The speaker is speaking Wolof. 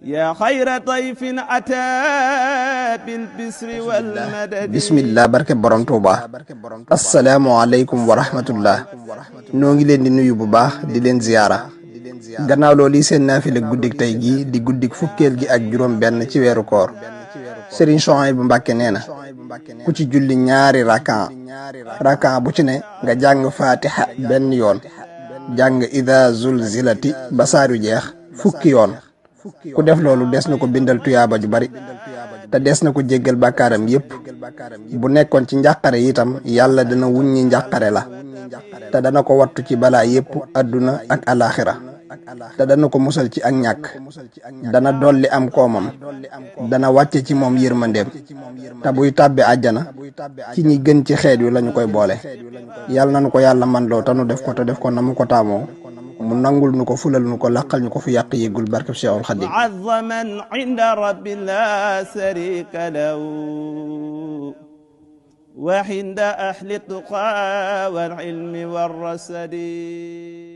yaa xayra dayfin ataa bil bisri wal madadi. bismillah barke borom Tuuba. asalaamualeykum wa rahmatullah. noo ngi leen di nuyu bu baax di leen ziyaara. gannaaw loolu yi seen naafila guddik tey gi di guddik fukkeel gi ak juróom benn ci weeru koor. Sëriñ Souhaïbou Mbacké nee na ku ci julli ñaari rakan bu ci ne nga jàng fatiha benn yoon jàng ida zulzilati ba saaru jeex fukki yoon. ku def loolu des na ko bindal tuyaaba ju bari te des na ko jéggal bàkkaaram yépp. bu nekkoon ci njàqare itam yàlla dana wuññi njàqare la te dana ko wattu ci balaa yépp adduna ak alaxira te dana ko musal ci ak ñàkk dana dolli am koomam dana wàcce ci moom yërmandeem te buy tàbbi àjjana ci ñi gën ci xeet wi lañu koy boole. yàlla nanu ko yàlla man loo te nu def ko te def ko na mu ko taamoo mu nangul nu ko fulal nu ko laqal ñu ko fu yàq yéggul barkeb Cheikhul Khadim. mu'azzaman inda rabbi la sharika lahu wa inda ahli tuqa wal ilmi war rasadi.